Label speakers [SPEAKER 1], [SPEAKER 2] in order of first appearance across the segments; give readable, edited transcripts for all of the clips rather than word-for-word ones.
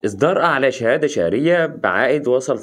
[SPEAKER 1] إصدار أعلى شهادة شهرية بعائد وصل 27.25%.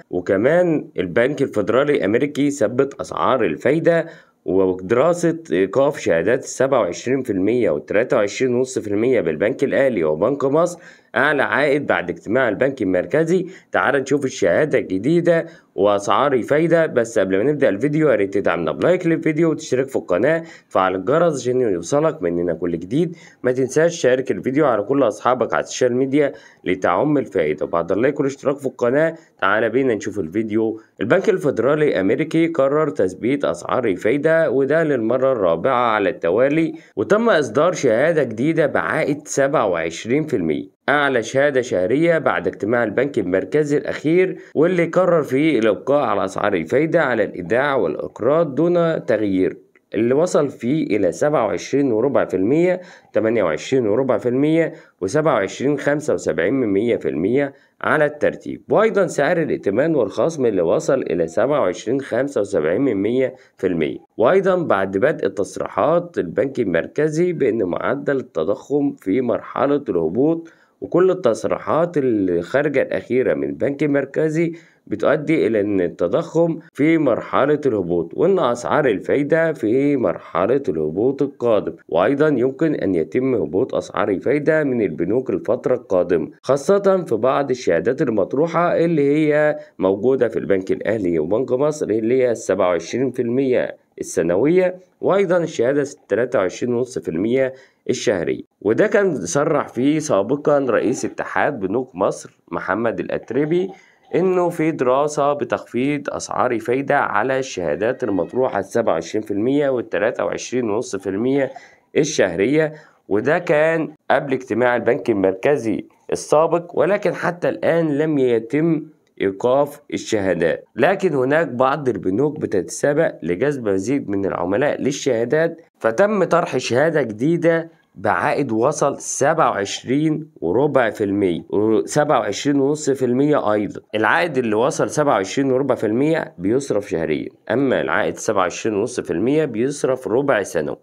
[SPEAKER 1] وكمان البنك الفيدرالي الأمريكي ثبت أسعار الفايدة، ودراسة إيقاف شهادات 27% و23.5% بالبنك الأهلي وبنك مصر أعلى عائد بعد اجتماع البنك المركزي. تعال نشوف الشهادة الجديدة وأسعار الفايدة. بس قبل ما نبدأ الفيديو يا ريت تدعمنا ب like للفيديو وتشترك في القناة، فعل الجرس عشان يوصلك مننا كل جديد. ما تنساش شارك الفيديو على كل أصحابك على ال social media لتعم الفائدة. بعد ال like والاشتراك في القناة تعال بينا نشوف الفيديو. البنك الفيدرالي الأمريكي قرر تثبيت أسعار الفايدة، وده للمرة الرابعة على التوالي، وتم إصدار شهادة جديدة بعائد 27%، أعلى شهادة شهرية بعد اجتماع البنك المركزي الأخير، واللي قرر فيه الإبقاء على أسعار الفايدة على الإيداع والإقراض دون تغيير، اللي وصل فيه إلى 27.25%، 28.25%، و27.75% على الترتيب. وأيضا سعر الائتمان والخصم اللي وصل إلى 27.75%. وأيضا بعد بدء تصريحات البنك المركزي بأن معدل التضخم في مرحلة الهبوط، وكل التصريحات اللي خارجة الأخيرة من البنك المركزي بتؤدي إلى أن التضخم في مرحلة الهبوط، وأن أسعار الفايدة في مرحلة الهبوط القادم. وأيضا يمكن أن يتم هبوط أسعار الفايدة من البنوك الفترة القادمة، خاصة في بعض الشهادات المطروحة اللي هي موجودة في البنك الأهلي وبنك مصر، اللي هي 27% السنوية، وأيضا الشهادة 23.5% الشهرية. وده كان صرح فيه سابقا رئيس اتحاد بنوك مصر محمد الأتربي إنه في دراسة بتخفيض أسعار الفايدة على الشهادات المطروحة 27% و23.5% الشهرية، وده كان قبل اجتماع البنك المركزي السابق، ولكن حتى الآن لم يتم إيقاف الشهادات. لكن هناك بعض البنوك بتتسابق لجذب مزيد من العملاء للشهادات، فتم طرح شهادة جديدة بعائد وصل 27.25% و27.5% أيضا. العائد اللي وصل 27.25% بيصرف شهريا، أما العائد 27.5% بيصرف ربع سنوي.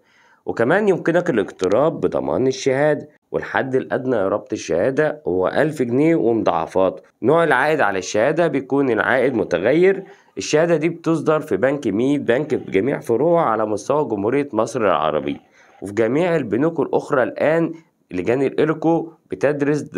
[SPEAKER 1] وكمان يمكنك الاقتراب بضمان الشهادة، والحد الأدنى لربط الشهادة هو 1000 جنيه ومضاعفاته. نوع العائد على الشهادة بيكون العائد متغير. الشهادة دي بتصدر في بنك 100 بنك بجميع فروعه على مستوى جمهورية مصر العربية، وفي جميع البنوك الأخرى. الآن لجان الإيركو بتدرس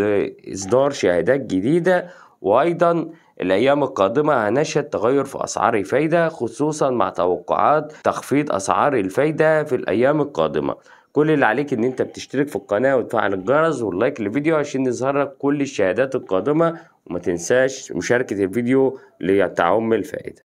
[SPEAKER 1] إصدار شهادات جديدة، وأيضا الأيام القادمة هنشهد تغير في أسعار الفايدة، خصوصا مع توقعات تخفيض أسعار الفايدة في الأيام القادمة. كل اللي عليك إن أنت بتشترك في القناة وتفعل الجرس واللايك للفيديو عشان يظهر لك كل الشهادات القادمة، وما تنساش مشاركة الفيديو لتعم الفائدة.